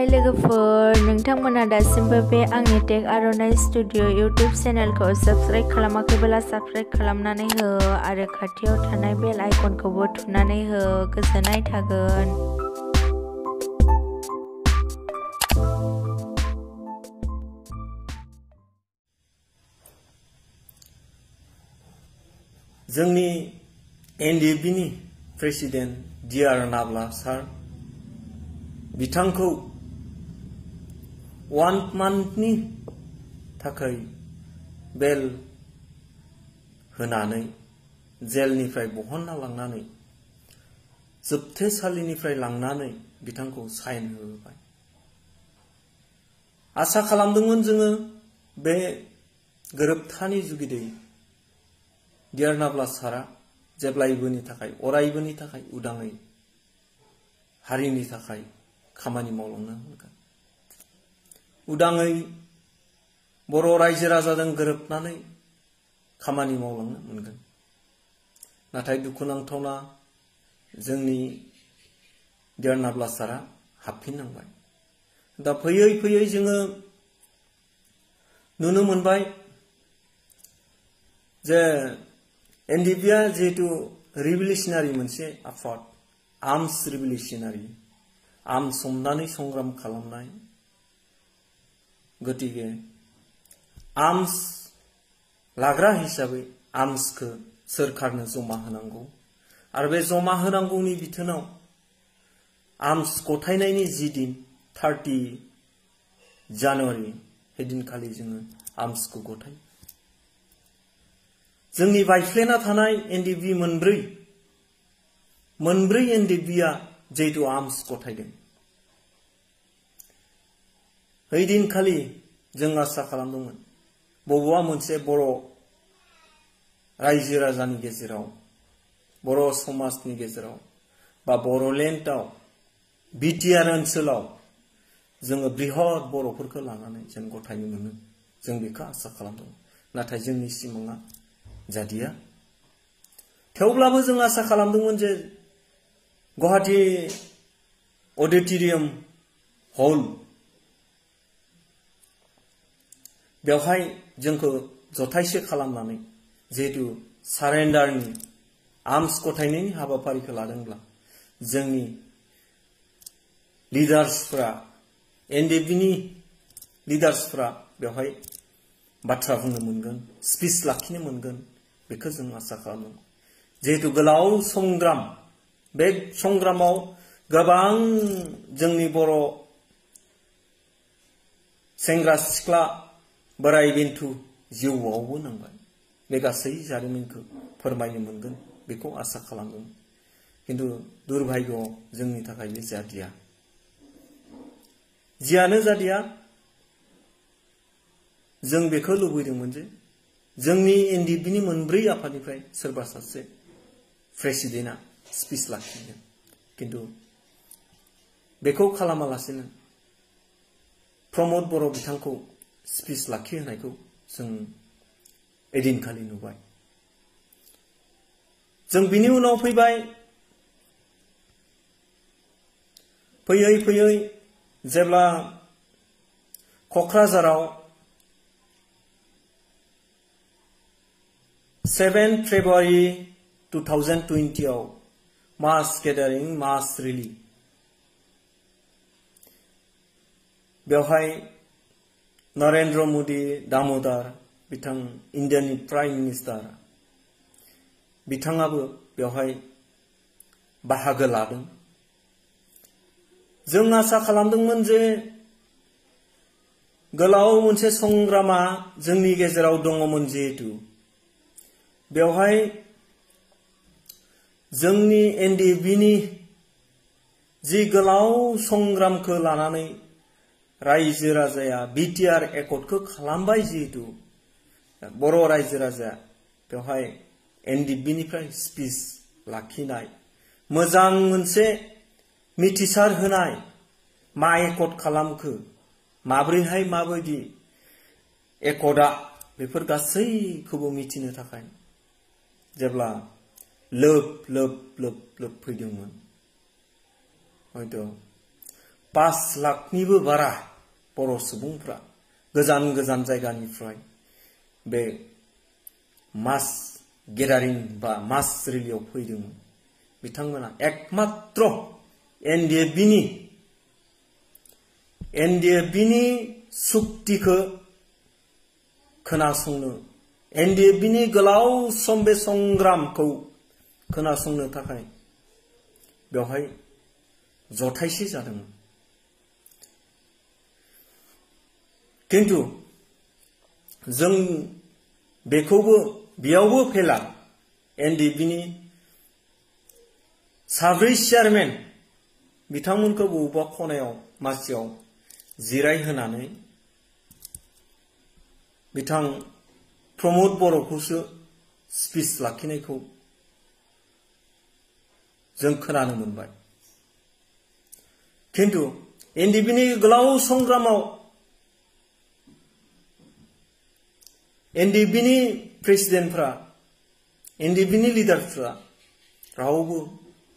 हाय लोगोफोर नोंथांमोना दासिमबो बे आंनि टेक आर'नाइ स्टुडिअ इउट्युब चेनेलखौ साबस्क्राइब खालामाखैब्ला साबस्क्राइब खालामनानै हो आरो खाथियाव थानाय बेल आइकनखौबो थुनानै हो गोजोननाय थागोन। जोंनि एनडिएफबि प्रेसिडेन्ट डिआर नाब्ला सार बिथांखौ 1 मान्थनि थाखाय बेल होनानै जेलनिफ्राय बहनना लांनानै जोबथेसालिनिफ्राय लांनानै बिथांखौ साइन होबाय। आसा खालामदोंमोन जोङो बे गोरोबथानि जुगिदै डिआर नाब्ला सारा जेब्लायबोनि थाखाय अरायबोनि थाखाय उदाङै हारिनि थाखाय खामानि मावलांनो मोनगोन। उदाङै बर' रायजो राजाजों गोरोबनानै खामानि मावलांनो मोनगोन। नाथाय दुखुनांथावना जोंनि डिआर नाब्ला सारा हाबफिननांबाय। दा फैयै फैयै जोङो नुनो मोनबाय जे एनडिएफबिआ जिहेतु रिभलिउसनारि मोनसे आफाद आर्मस रिभलिउसनारि आर्मस हमनानै संग्राम खालामनाय गतिके आर्मस लाग्रा हिसाबै आर्मसखौ सोरखारनो जमा होनांगौ आरो बे जमा होनांगौनि बिथोनाव आर्मस गथायनायनि जि दिन 30 जानुवारि हैदिनखालि जोङो आर्मसखौ गथायो। जोंनि बायफ्लेना थानाय एनडिएफबि मोनब्रै एनडिएफबिआ जिहेतु आर्मस गथायदों हैदिनखालि जों आसा खालामदोंमोन बबेबा मोनसे बर' रायजो राजानि गेजेराव बर' समाजनि गेजेराव बा बर'लेण्डआव बिटिआर ओनसोलाव जोङो बृहत बर'फोरखौ लानानै जों गथायनो मोनो जों बेखौ आसा खालामदोंमोन। नाथाय जोंनि सिमाङा जादिया। थेवब्लाबो जों आसा खालामदोंमोन जे गुवाहाटी अडिटोरियाम हल बेवहाय जोंखौ जथायसे खालामनानै जिहेतु सारेन्डारनि आर्मस गथायनायनि हाबाफारिखौ लादोंब्ला जोंनि लिडार्सफ्रा एनडिएफबिनि लिडार्सफ्रा बेवहाय बाथ्रा बुंनो मोनगोन स्पिच लाखिनो मोनगोन बेखौ जों आसा खालामो। जिहेतु गोलाव संग्राम बे संग्रामाव गोबां जोंनि बर' सेंग्रा सिख्ला बोराय बेन्थु जिउआवबो नांबाय बे गासै जारिमिनखौ फोरमायनो मोनगोन बेखौ आसा खालामदों। किन्तु दुर्भाग्यआव जोंनि थाखाय बे जादिया। जियानो जादिया जों बेखौ लुबैदोंमोन जे जोंनि एनडिएफबिनि मोनब्रै आफादनिफ्राय सोरबा सासे प्रेसिडेन्टआ स्पिच लाखिगोन। किन्तु बेखौ खालामालासेनो प्रमद बर' बिथांखौ स्पिच लाखिहोनायखौ जों एदिनखालि नुबाय। जों बिनि उनाव फैबाय फैयै फैयै जेब्ला क'क्राझाराव 7 फेब्रुवारि 2020 आव मास गेदारिं मास रेलि बेवहाय नरेन्द्र मोदी दामोदार बिथां इन्डियानि प्राइम मिनिस्टार बिथाङाबो बेवहाय बाहागो लादों। जों आसा खालामदोंमोन जे गोलाव मोनसे संग्रामा जोंनि गेजेराव दङमोन जिहेतु बेवहाय जोंनि एनडिएफबिनि जि गोलाव संग्रामखौ लानानै रायजो राजाया बिटिआर एकर्डखौ खालामबाय जिहेतु बर' रायजो राजाया बेवहाय एनडिएफबिनिफ्राय स्पिच लाखिनाय मोजां मोनसे मिथिसार होनाय मा एकर्ड खालामखो माब्रैहाय माबायदि एकर्डआ बेफोर गासैखौबो मिथिनो थाखाय जेब्ला लोब लोब लोब लोब फैदोंमोन हयथ' 5 लाखनिबो बारा बर' सुबुंफ्रा गोजान गोजान जायगानिफ्राय बे मास गेदारिं बा मास रेलियाव फैदोंमोन। बिथांमोना एकमात्र एनडिएफबिनि सुक्तिखौ खोनासंनो, एनडिएफबिनि गोलाव सम बे संग्रामखौ खोनासंनो थाखाय बेवहाय जथायसे जादोंमोन। किन्तु जों बेखौबो बेयावबो फेला एनडिएफबिनि 7 चेयारमेन बिथांमोनखौ बबेबा खनायाव मासियाव जिरायहोनानै बिथां प्रमोद बर'खौसो स्पिच लाखिनायखौ जों खोनानो मोनबाय। किन्तु एनडिएफबिनि गोलाव संग्रामाव एनडिएफबिनि प्रेसिडेन्टफ्रा, एनडिएफबिनि लिडारफ्रा रावबो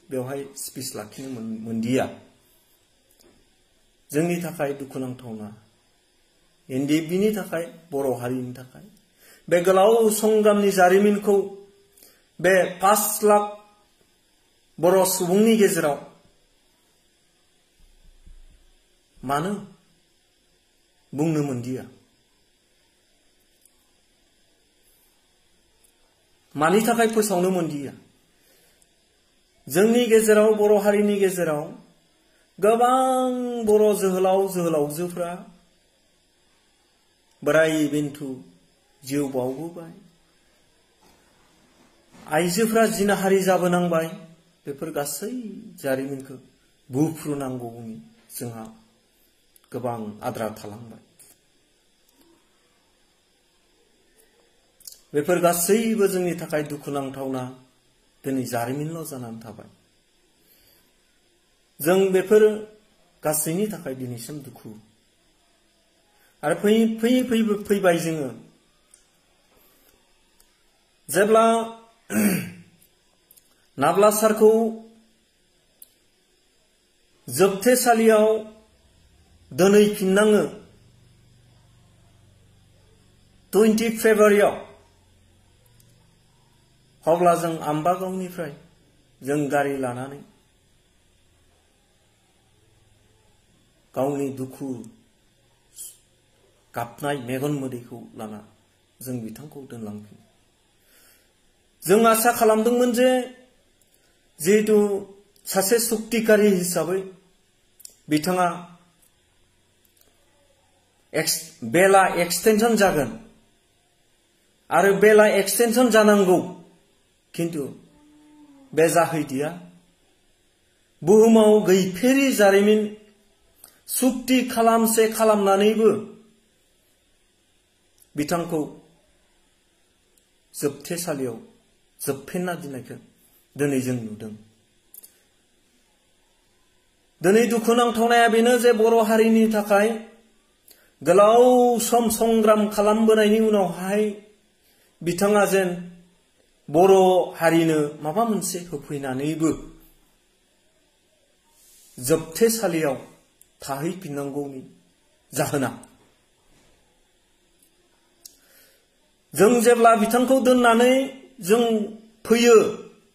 बेवहाय स्पिच लाखिनो मोनदिया। जोंनि थाखाय दुखुनांथावना, एनडिएफबिनि थाखाय, बर' हारिनि थाखाय बे गोलाव संग्रामनि जारिमिनखौ बे 5 लाख बर' सुबुंनि गेजेराव मानो बुंनो मोनदिया? मानि थाखाय फोसावनो मोनदिया? जोंनि गेजेराव, बर' हारिनि गेजेराव गोबां बर' जोहोलाव जोहोलावजोफ्रा बोराय बेन्थु जिउ बावबोबाय, आइजोफ्रा जिनाहारि जाबोनांबाय। बेफोर गासै जारिमिनखौ बुफ्रुनांगौनि जोंहा गोबां आद्रा थालांबाय। बेफोर गासैबो जोंनि थाखाय दुखुनांथावना दिनै जारिमिनल' जानानै थाबाय। जों बेफोर गासैनि थाखाय दिनैसिम दुखु। आरो फैबाय जोङो जेब्ला नाब्ला सारखौ जोबथेसालियाव दोनहैफिननाङो 20 फेब्रुवारियाव, अब्ला जों आम्बागावनिफ्राय जों गारि लानानै गावनि दुखु गाबनाय मेगन मोदैखौ लाना जों बिथांखौ दोनलांफिनो। जों आसा खालामदोंमोन जे जिहेतु सासे सुक्तिकारि हिसाबै बिथाङा बेला एक्सटेनसन जागोन आरो बेला एक्सटेनसन जानांगौ, किन्तु बे जाहैदिया। बुहुमाव गैफेरि जारिमिन सुक्ति खालामसे खालामनानैबो बिथांखौ जोबथेसालियाव जोबफेनना दोननायखौ दिनै जों नुदों। दिनै दुखुनांथावनाया बेनो जे बर' हारिनि थाखाय गोलाव सम संग्राम खालामबोनायनि उनावहाय बिथाङा जेन बर' हारिनो माबा मोनसे होफैनानैबो जोबथेसालियाव थाहैफिननांगौनि जाहोना। जों जेब्ला बिथांखौ दोननानै जों फैयो,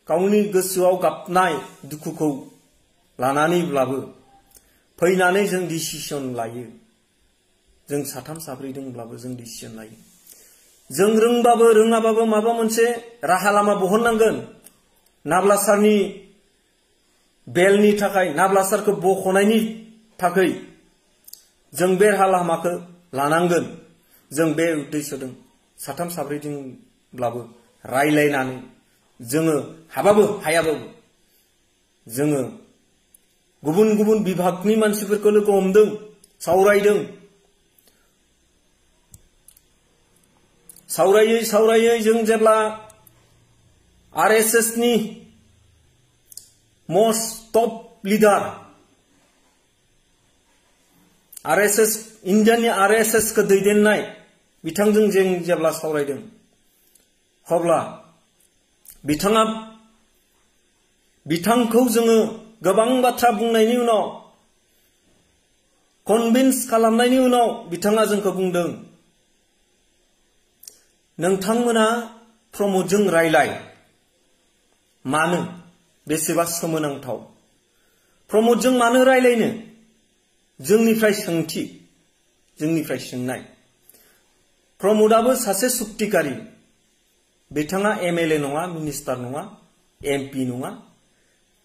गावनि गोसोआव गाबनाय दुखुखौ लानानैब्लाबो फैनानै जों डिसिसन लायो। जों 3 4 दंब्लाबो जों डिसिसन लायो। जों रोंबाबो रोङाबाबो माबा मोनसे राहा लामा बहननांगोन। नाब्ला सारनि बेलनि थाखाय, नाब्ला सारखौ बख'नायनि थाखाय जों बे राहा लामाखौ लानांगोन। जों बे उद्देश्यजों 3 4 दिनब्लाबो रायलायनानै जोङो हाबाबो हायाबाबो जोङो गुबुन गुबुन बिभागनि मानसिफोरखौ लोगो हमदों, सावरायदों। सावरायै जों जेब्ला RSS नि मोस्ट टप लिडार, RSS इन्डियानि RSS खौ दैदेननाय बिथांजों जों जेब्ला सावरायदों, अब्ला बिथांखौ जोङो गोबां बाथ्रा बुंनायनि उनाव कनभिन्स खालामनायनि उनाव बिथाङा जोंखौ बुंदों नोंथांमोना प्रमोदजों रायलाय मानो बेसेबा सोमोनांथाव प्रमोदजों मानो रायलायनो जोंनिफ्राय सोंथि जोंनिफ्राय सोंनाय प्रमोदाबो सासे सुक्तिकारि बिथाङा एमएलए नङा मिनिस्टार नङा एमपि नङा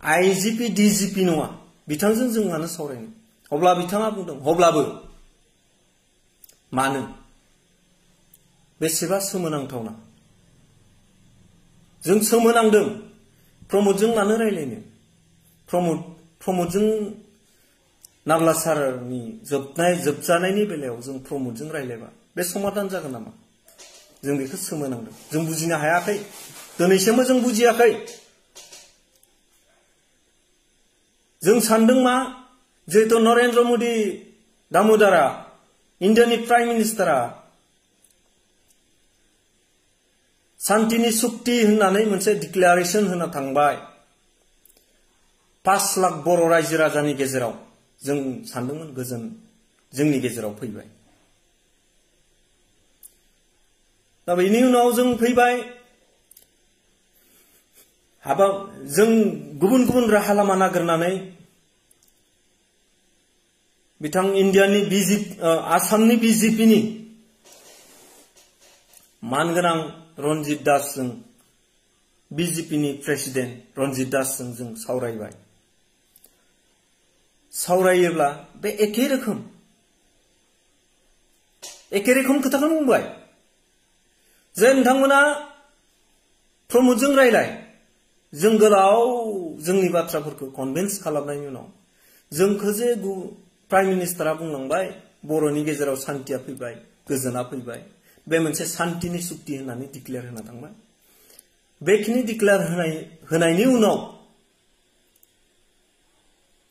आईजीपी डीजीपी नङा बिथांजों जों मानो सावरायनो अब्ला बिथाङा बुंदों अब्लाबो मानो बेसेबा सोमोनांथावना जों सोमोनांदों प्रमोदजों मानो रायलायनो प्रमोदजों नाब्ला सारनि जोबजानायनि बेलायाव जों प्रमोदजों रायलायबा बे समाधान जागोन नामा जों बेखौ सोमोनांदों जों बुजिनो हायाखै दिनैसिमबो जों बुजियाखै जों सानदों मा जिहेतु नरेन्द्र मोदी दामोदारा इन्डियानि प्राइम मिनिस्टारा शान्तिनि सुक्ति होननानै मोनसे डिक्लेरेसन होना थांबाय 5 लाख बर' रायजो राजानि गेजेराव जों सानदोंमोन गोजोन जोंनि गेजेराव फैबाय दा बेनि उनाव जों फैबाय हाबाब जों गुबुन गुबुन राहा लामा नागिरनानै बिथां इन्डियानि आसामनि बिजेपिनि मानगोनां रन्जित दासजों बिजेपिनि प्रेसिडेन्ट रन्जित दासजों जों सावरायबाय सावरायोब्ला बे एखे रोखोम खोथाखौनो बुंबाय जे नोंथांमोना प्रमोदजों रायलाय जों गोलाव जोंनि बाथ्राफोरखौ कनभिन्स खालामनायनि उनाव जोंखौ जे प्राइम मिनिस्टारा बुंलांबाय बर'नि गेजेराव शान्तिया फैबाय गोजोना फैबाय बे मोनसे शान्तिनि सुक्ति होननानै डिक्लेयार होना थांबाय बेखिनि डिक्लेयार होनायनि उनाव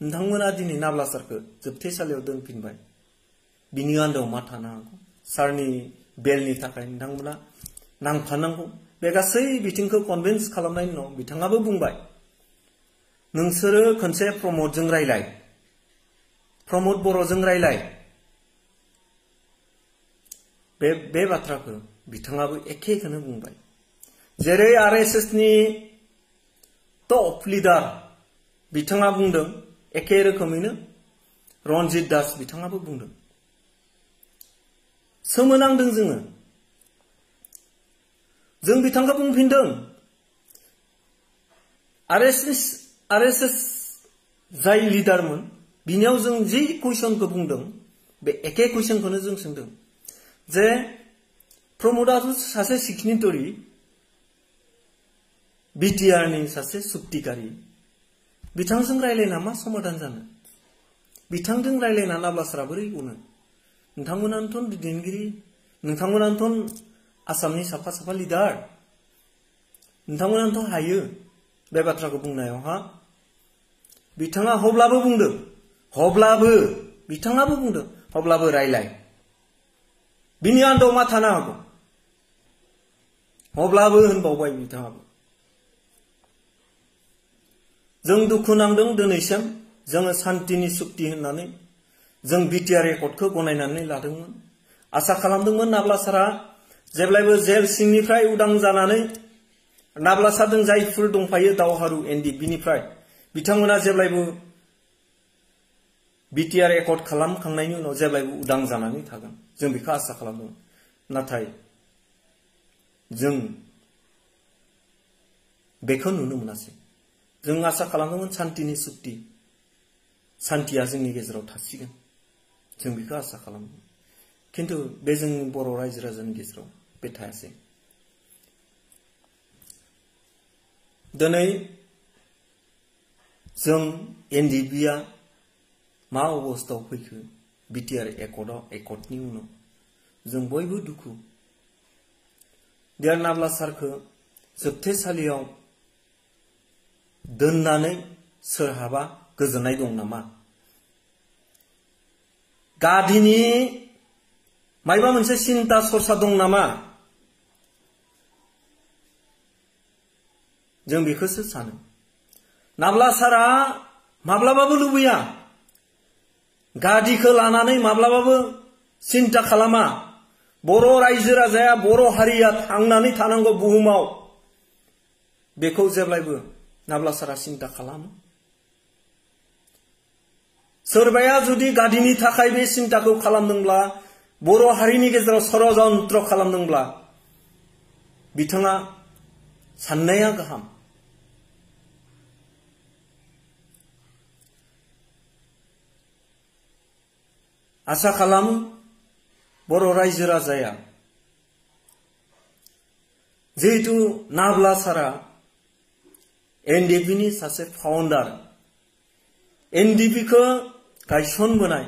नोंथांमोना दिनै नाब्ला सारखौ जोबथेसालियाव दोनफिनबाय बिनि आन्दोआव मा थानो हागौ सारनि बेलनि थाखाय नोंथांमोना नांफानांगौ बे गासै बिथिंखौ कनभिन्स खालामनायनि उनाव बिथाङाबो बुंबाय नोंसोरो खनसे प्रमोदजों रायलाय प्रमोद बर'जों रायलाय बे बाथ्राखौ बिथाङाबो एखेखौनो बुंबाय जेरै आरएसएसनि टप लिडार बिथाङा बुंदों एखे रोखोमैनो रन्जित दास बिथाङाबो बुंदों सोमोनांदों जों बिथांखौ बुंफिनदों आरएसएस जाय लिडारमोन बिनियाव जों जि कुइसनखौ बुंदों बे एखे कुइसनखौनो जों सोंदों जे प्रमोदाथ' सासे सिगनेटरि बिटिआरनि सासे सुक्तिकारि बिथांजों रायलायना मा समाधान जानो बिथांजों रायलायना नाब्ला सारा बोरै गनो नोंथांमोनानोथ' दैदेनगिरि नोंथांमोनानोथ' आसामनि साफा लिडार नोंथांमोनानोथ' हायो बे बाथ्राखौ बुंनायावहा बिथाङा बिथाङाबो बुंदों अब्लाबो रायलाय बिनि आन्दोआव मा थानो हागौ अब्लाबो होनबावबाय बिथाङाबो जों दुखु नांदों दिनैसिम जोङो शान्तिनि सुक्ति होननानै जों बिटिआर एकर्डखौ गनायनानै लादोंमोन आसा खालामदोंमोन नाब्ला सारा जेब्लायबो जेल सिंनिफ्राय उदां जानानै नाब्ला सारजों जायफोर दंफायो दावहारु एनडिएफबिनिफ्राय बिथांमोना जेब्लायबो बिटिआर एकर्ड खालामखांनायनि उनाव जेब्लायबो उदां जानानै थागोन जों बेखौ आसा खालामदोंमोन नाथाय जों बेखौ नुनो मोनासै जों आसा खालामदोंमोन शान्तिनि सुक्ति शान्तिया जोंनि गेजेराव थासिगोन जों बेखौ आसा खालामदोंमोन किन्तु बे जोंनि बर' रायजो राजानि गेजेराव बे थायासै दिनै जों एनडिएफबिआ मा अबस्थायाव फैखो बिटिआर एकर्डनि उनाव जों बयबो दुखु डियार नाब्ला सारखौ जोबथेसालियाव दोननानै सोरहाबा गोजोननाय दं नामा गादिनि मायबा मोनसे सिन्ता सरसा दं नामा जों बेखौसो सानो नाब्ला सारा माब्लाबाबो लुबैया गादिखौ लानानै माब्लाबाबो सिन्ता खालामा बर' रायजो राजाया बर' हारिया थांनानै थानांगौ बुहुमाव बेखौ जेब्लायबो नाब्लासारा सिन्ता खालामो सोरबाया जुदि गादिनि थाखाय बे सिन्ताखौ खालामदोंब्ला बर' हारिनि गेजेराव षड़यन्त्र खालामदोंब्ला बिथाङा साननाया गाहाम आसा खालामो बर' रायजो राजाया जिहेतु नाब्ला सारा एनडिपि नि सासे फाउन्डार एनडिपि खौ गायसनबोनाय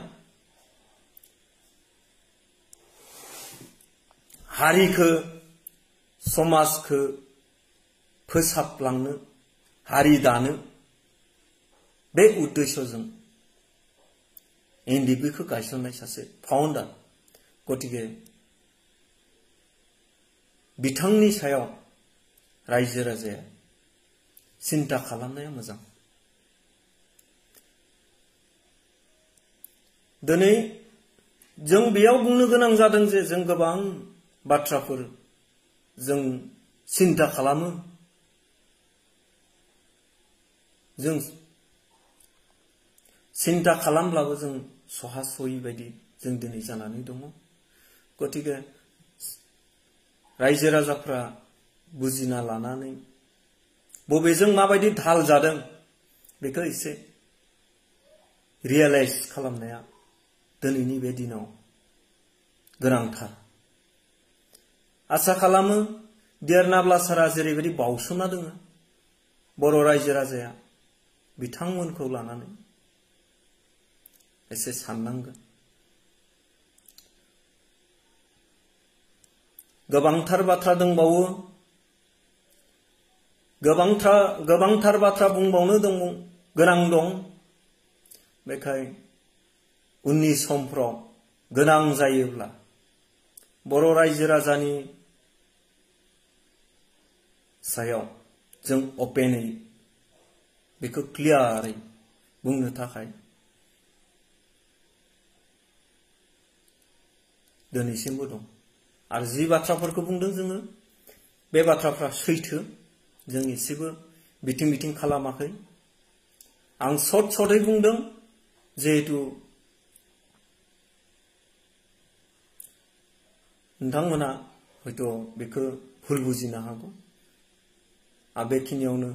हारिखौ समाजखौ फोसाबलांनो हारि दानो बे उद्देश्यजों एनडिपि खौ गायसननाय सासे फाउन्डार गतिके बिथांनि सायाव रायजो राजाया सिन्ता खालामनाया मोजां दिनै जों बेयाव बुंनो गोनां जादों जे जों गोबां बाथ्राफोर जों सिन्ता खालामो जों सिन्ता खालामब्लाबो जों सहासयै बायदि जों दिनै जानानै दङ गतिके रायजो राजाफ्रा बुजिना लानानै बबेजों माबायदि धाल जादों बेखौ एसे रियलाइज खालामनाया दिनैनि बे दिनाव गोनांथार आसा खालामो डियार नाब्लासारा जेरैबायदि बावसोमना दङ बर' रायजो राजाया बिथांमोनखौ लानानै एसे साननांगोन गोबांथार बाथ्रा दंबावो गोबांथार बाथ्रा बुंबावनो गोनां दं बेखाय उननि समफ्राव गोनां जायोब्ला बर' रायजो राजानि सायाव जों अपेनै बेखौ क्लियारै बुंनो थाखाय दिनैसिमबो दं आरो जि बाथ्राफोरखौ बुंदों जोङो बे बाथ्राफ्रा सैथो जों एसेबो बिथिं खालामाखै आं सर्टै बुंदों जिहेतु नोंथांमोना हयथ' बेखौ भुल बुजिनो हागौ आरो बेखिनियावनो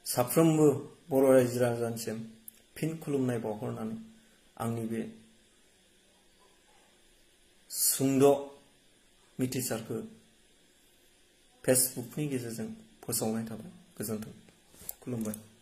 साफ्रोमबो बर' रायजो राजानिसिम फिन खुलुमनाय बावहरनानै आंनि बे सुंद' मिथिसारखौ फेसबुकनि गेजेरजों फोसावनाय थाबाय गोजोन्थों खुलुमबाय